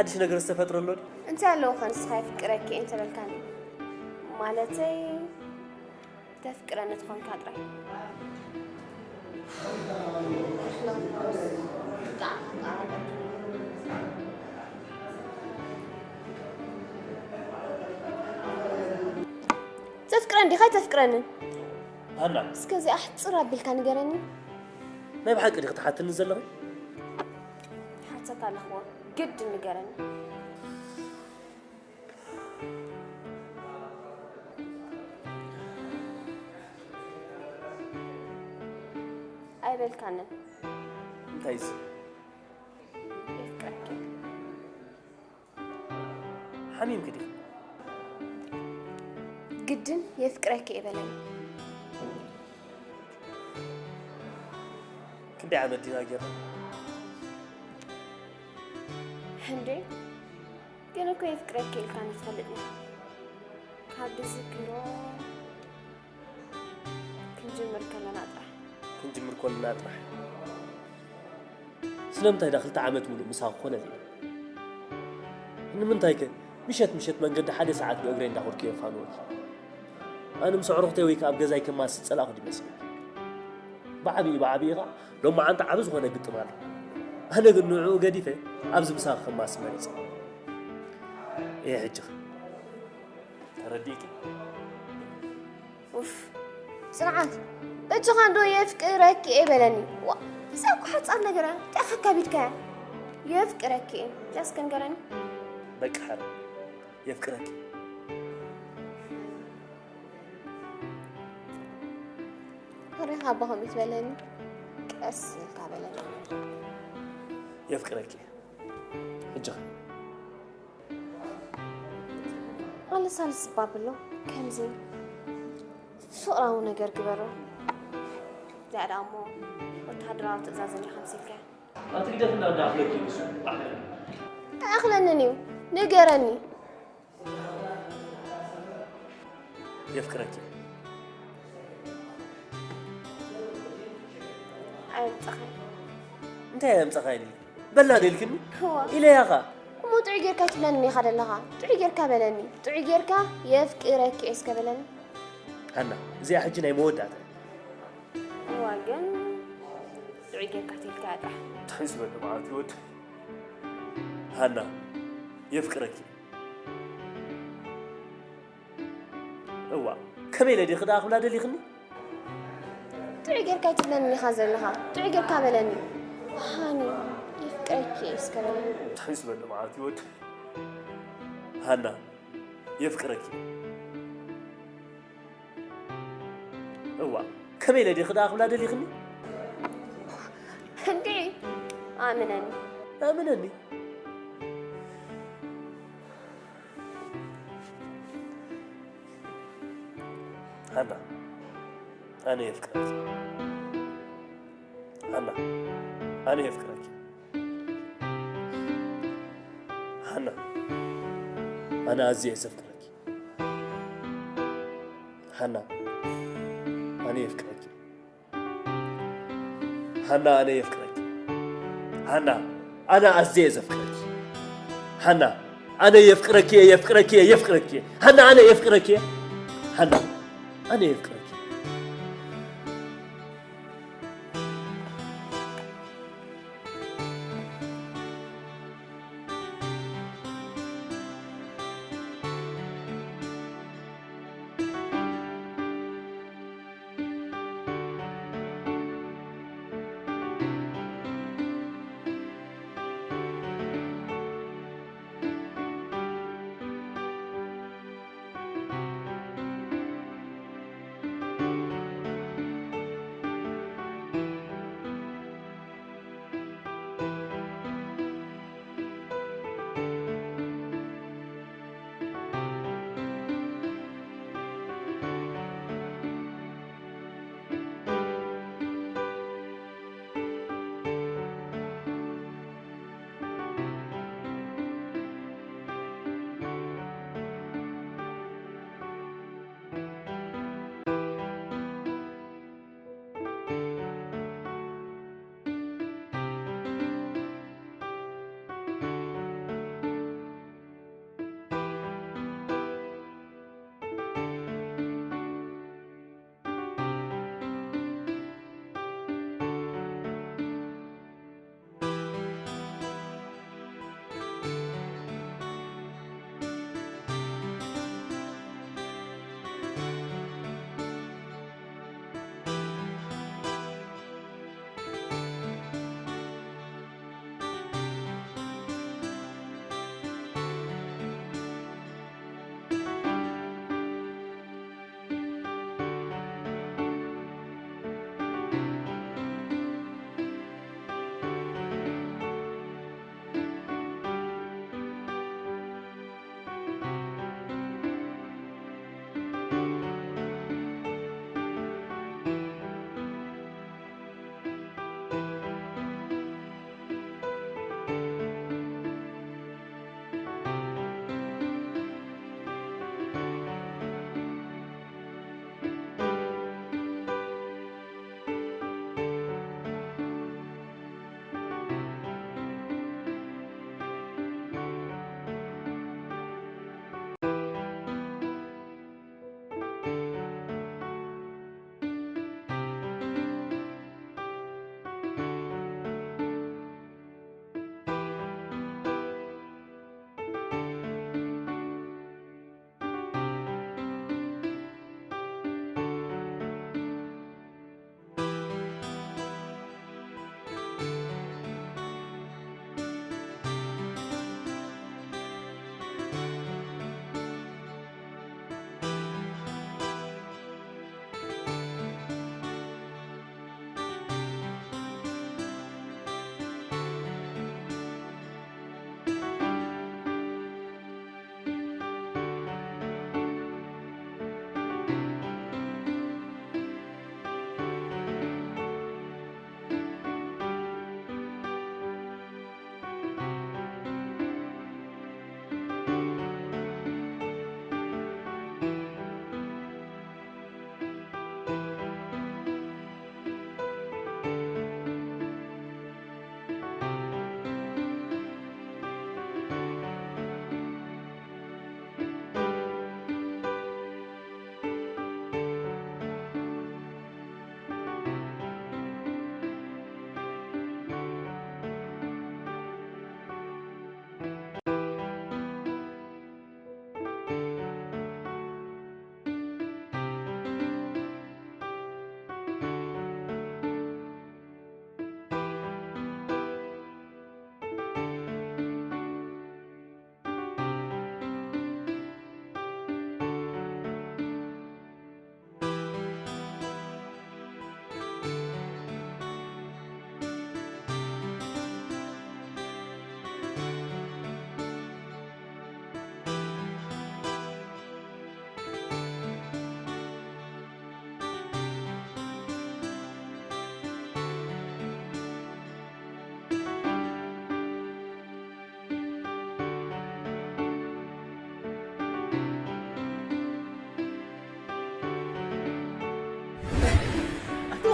ሓድሽ ነገር ዝተፈጥረ ኣሎ ድዩ? እንታይ ኣለዎ ኸ ንስኻ የፍቅረኪ እየ እንተበልካኒ? ማለተይ ተፍቅረኒ ተኾንካ ጥራይ። ተፍቅረኒ ዲኻ ኣይተፍቅረንን? ሃና። እስከ እዚኣ ሕጽር ኣቢልካ ንገረኒ። ናይ ብሓቂ ዲኺ ትሓትኒ ዘለኺ? ሓተካ ኣለኽዎ። ግድ ንገረኒ። ኣይበልካንን። እንታይ እዚ? የፍቅረኪ። ሓሚምኪ ዲኺ? ግድን የፍቅረኪ እየ በለኒ። ክንደይ ዓመት ዲና ጌርና? እንዴ፣ ግን እኮ የፍቅረኪ ኢልካኒ ትፈልጥ ኢኻ። ካብ ድዝክሮ ክንጅምር ከለና ጥራሕ። ክንጅምር ከለና ጥራሕ። ስለምንታይ ዳ ክልተ ዓመት ሙሉእ ምሳኺ ኮነ ኢለ? ንምንታይከ ምሸት ምሸት መንገዲ ሓደ ሰዓት ብእግረይ እንዳኸድኩ የፋንወኪ? ኣነ ምስ ኣዕሩኽተይ ወይ ከኣ ኣብ ገዛይ ከማስስ ጸላእኩ ድዩ መስለኪ? ብዓቢኡ ብዓቢኡ ኸኣ ሎማዓንቲ ዓቢ ዝኾነ ግጥም ኣሎ። ኣነ ግን ንዕኡ ገዲፈ ኣብዚ ምሳኺ ከማስስ መሪጸ። እየ ሕጂ ኸ ተረዲእኪ? ኡፍ፣ ጽንዓት፣ በጃኻ እንዶ የፍቅረኪ እየ በለኒ። ዋ፣ እዛ እኮ ሓጻር ነገር እያ። እንታይ ከካቢድካያ? የፍቅረኪ እየ። ያስከንገረኒ። በቃ ሓረ፣ የፍቅረኪ። ሪኻ ኣቦ ከምኡ ትበለኒ? ቀስ ኢልካ በለኒ። የፍቅረኪ። ሕጂ ኸ? ኣለሳልስ እባ ብሎ፣ ከምዚ ፍቕራዊ ነገር ግበሮ። እዚኣ ደኣ እሞ ወተሃደራዊ ትእዛዝ እንዲኻ መሲልካያ። ኣቲ ግደፍ እንዳ እንዳኣኽለኪ ንሱ። ኣይኣኽለንን እዩ፣ ንገረኒ። የፍቅረኪ። ኣየምጸኻይ። እንታይ ኣየምጸኻይኒ? በላ ደልክኒ? እዋ። ኢለያኻ። እሞ ጥዑይ ጌርካ ኣይትብለንን ኢኻ ደለኻ። ጥዑይ ጌርካ በለኒ። ጥዑይ ጌርካ የፍቅረኪ እየ እስከ በለኒ። ሃና፣ እዚኣ ሕጂ ናይ መወዳእታ። እዋ፣ ግን ጥዑይ ጌርካ ተልካ ጥራሕ። ትሕዝ በል መዓት ይወድ። ሃና፣ የፍቅረኪ። እዋ፣ ከመይ ኢለ ዲኺ ደኣ ክብላ ደሊኽኒ? ጥዑይ ጌርካ ኣይትብለኒ ኢኻ ዘለኻ። ጥዑይ ጌርካ በለኒ። ሃኒ፣ የፍቅረኪ እየ እስከ በለኒ። ትሕዝ በል መዓት ይወድ። ሃና፣ የፍቅረኪ። እዋ፣ ከመይ ኢለ ዲኺ ደኣ ክብላ ደሊኽኒ? እንዴ፣ ኣምነኒ። ኣምነኒ። ሃና፣ ኣነ የፍቅረኪ። ሃና፣ ኣነ የፍቅረኪ። ሃና፣ ኣነ ኣዝየ እየ ዘፍቅረኪ። ሃና፣ ኣነ የፍቅረኪ። ሃና፣ ኣነ የፍቅረኪ። ሃና፣ ኣነ ኣዝየ እየ ዘፍቅረኪ። ሃና፣ ኣነ የፍቅረኪ እየ፣ የፍቅረኪ እየ፣ የፍቅረኪ እየ። ሃና፣ ኣነ የፍቅረኪ እየ። ሃና፣ ኣነ የፍቅረኪ።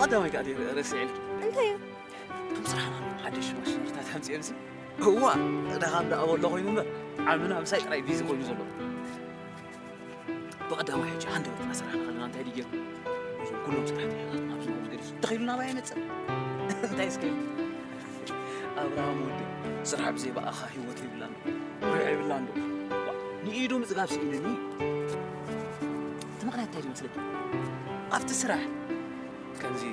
ቀዳማይ ከኣ ደይ ርእሲ ኢልኪ። እንታይ እዩ? ከም ስራሕና ሓደሽ ማሽነሪታት ኣምጺኦምሲ። እዋ፣ ደኻም ደኣ ወሎ ኮይኑ እምበር፣ ዓምና ምሳይ ጥራይ ቢዚ ኮይኑ ዘሎ። ብቐዳማይ ሕጂ ሃንደበት እናሰራሕና ከለና እንታይ ድዩ ገይሩ? እዞም ኩሎም ሰራሕተኛታትና ኣብዚ ናብዚ ገዲፉ ተኸይሉ ናባይ ኣይመጽእን። እንታይ እስከ ኢሉ? ኣብርሃም ወዲ፣ ስራሕ ብዘይ ብኣኻ ህይወት የብላን። ርሕ የብላን ዶ? ንኢዱ ምጽጋብ ስኢንኒ። እቲ ምኽንያት እንታይ እዩ መስለኪ? ኣብቲ ስራሕ ከምዚ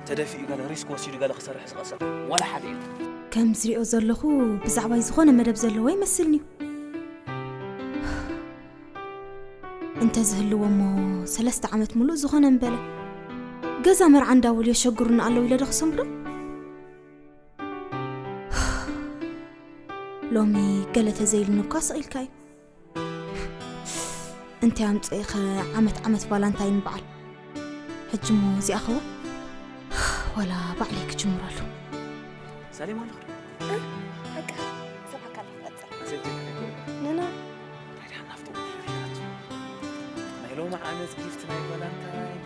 ተደፊኡ ገለ ሪስክ ወሲዱ ገለ ክሰርሕ ዝቐሰብ ዋላ ሓደ የለን። ከም ዝሪኦ ዘለኹ ብዛዕባይ ዝኾነ መደብ ዘለዎ ይመስልኒ እዩ። እንተ ዝህልዎ እሞ ሰለስተ ዓመት ሙሉእ ዝኾነ ምበለ። ገዛ መርዓ እንዳበሉ የሸግሩና ኣለዉ ኢለ ዶ ክሰምዶ? ሎሚ ገለ ተዘይልኒ እኳ ስቕ ኢልካ እዩ። እንታይ ኣምጽኤኸ ዓመት ዓመት ቫላንታይን በዓል? ሕጂ እሞ እዚኣ ኸው ዋላ ባዕለይ ክጅምረሉ። ሳሌም ኣለኹ። እ? ሓቅኻ፣ ሰምዓካ ኣለኹ፣ ቀጽል። ኣሰብቲ ክነግር። ነና። እንታይ ደኣ ናፍቶ ፍርያት? ናይ ሎሚ ዓመት ጊፍት ናይ ቫላንታይን።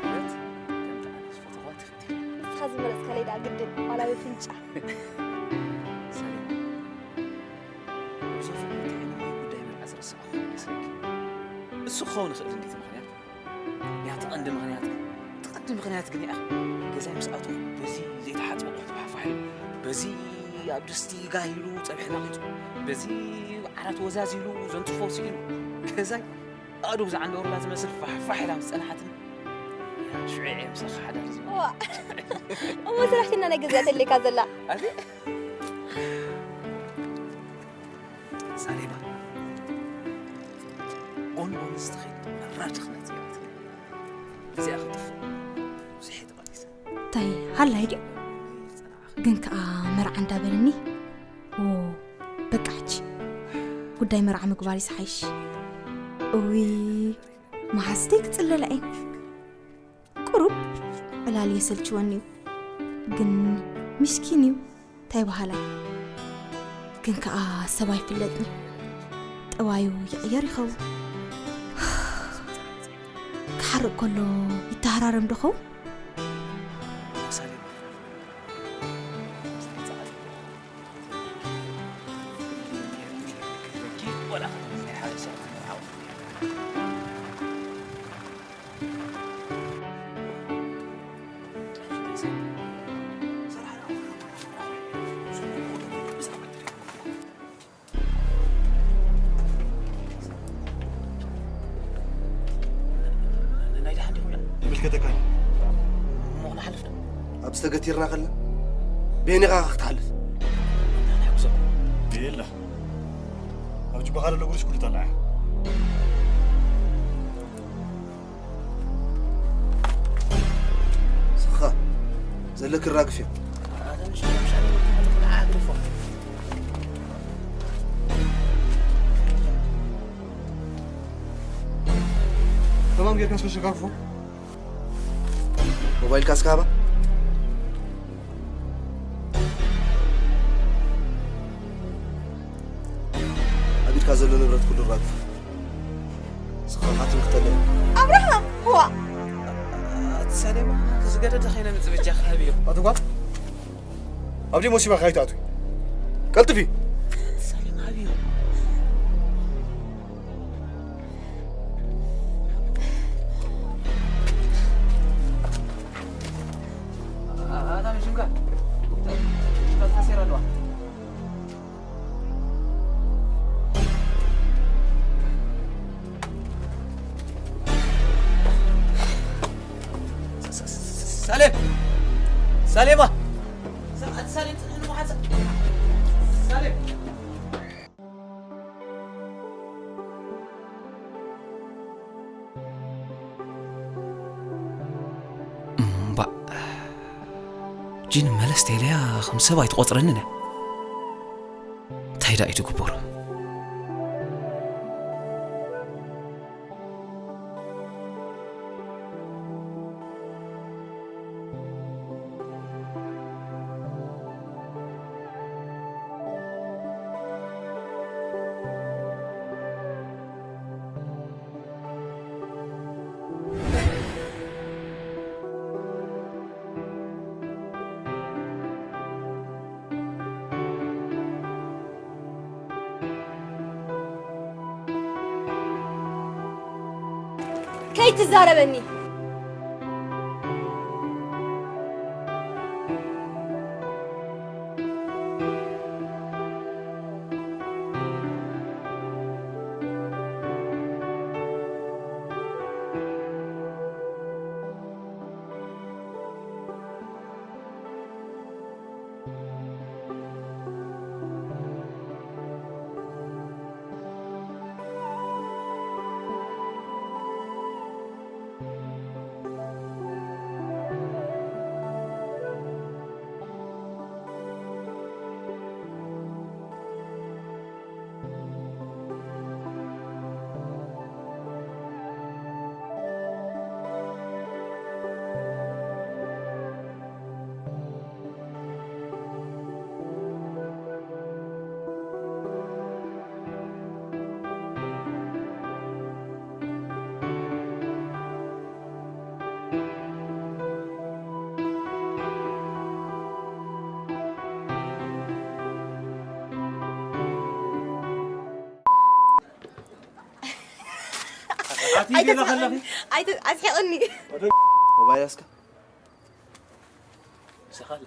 ማለት፣ ከምቲ ኣነ ዝፈትዋ ትፈትዊ። ንስኻ ዝመረጽካለይ ደኣ ግድን፣ ዋላ ብፍንጫ። ሳሌም፣ ብዙ ፍልጠት ጉዳይ መርዓ ዝረሳዕኹ ይመስለኪ? እሱ ክኸውን ይኽእል እንዴት ምኽንያት? ያቲ ቀንዲ ምኽንያት ግን፣ እቲ ቀንዲ ምኽንያት ግን እያ። ገዛይ ምስ ኣተኹ በዚ ዘይተሓጽበ ቁሕቲ ፋሕፋሕ ኢሉ፣ በዚ ኣብ ድስቲ ጋህ ኢሉ ጸብሒ ነቒጹ፣ በዚ ዓራት ወዛዝ ኢሉ ዘንጽፎ ስኢኑ፣ ገዛይ ኣእዱግ ዝዓንደወርላ ትመስል ፋሕፋሕ ኢላ ምስ ጸንሓትኒ፣ ሽዑ እየ ምሳኺ ሓዳር ዝጀመርኩ። ዋ፣ እሞ ሰራሕተኛ ናይ ገዛ ተልካ ዘላ። ኣቲ ሳሌማ፣ ጎን ጎን ዝትኸይድ መራር ድኽነት እያ። እዚኣ ክጥፍእ ብዙሕ እየ ተቓሊሰ። እንታይ ሃላይ ድዩ? ግን ከኣ መርዓ እንዳበለኒ፣ ዎ፣ በቃ ሕጂ ጉዳይ መርዓ ምግባር እዩ ዝሓይሽ። እውይ፣ መሓዝተይ ክጽለላ እየን። ቁሩብ ዕላል የሰልችወኒ እዩ፣ ግን ምስኪን እዩ። እንታይ በሃላይ? ግን ከኣ ሰብ ኣይፍለጥን። ጠባዩ ይቕየር ይኸውን። ክሓርቕ ከሎ ይተሃራረም ዶ ኸውን? ናይ ደሓን ዲኹም? ይምልከተካ እዩ። እሞ ክንሓልፍ ዶ? ኣብ ዝተገቲርና ከለና በየኒኻ ክትሓልፍ? ንሕግዞ። የላ። ኣብ ጅባኻ ዘሎ ጉርሽ ኩሉ ጠላዕ። ስኻ ዘለኪ ራግፍ እዮም። ኣነ ምሽ-፣ ምሽ-፣ ምሽ-፣ ኣግርፎ። ተማም ጌርካ እስከ ሸጋግፎ። ሞባይልካ እስከ ሃባ። ኣብ ኢድካ ዘሎ ንብረት ኩሉ ራግፍ። ስኻ ሓትም ክተለ። ኣብርሃም፣ ህዋ። ኣቲ ሳሌማ፣ ዝገደደ ኸይነ ምጽ በጃኻ ሃብዮ። ኣቲ ጓል፣ ኣብ ዲሞስ ይባኻ ኣይትኣትዊ። ቀልጥፊ። ኣቲ ሳሌማ፣ ሃብዮ። ኣታ ምሽምካ፣ ሽምካ ተሓሲራ ኣለዋ። ሳሌም! ሳሌማ! ሳሌም! እምባእ፣ ጂን መለስ ተይለያ ከም ሰብ ኣይትቖጽረንን እያ። እንታይ ደኣ እዩ ትግበሮ? ኣይትዛረበኒ። ኣቲ ገለ ከለኺ ኣይተ-፣ ኣስሒቕኒ። ሞባይል እስከ ሰኻለ።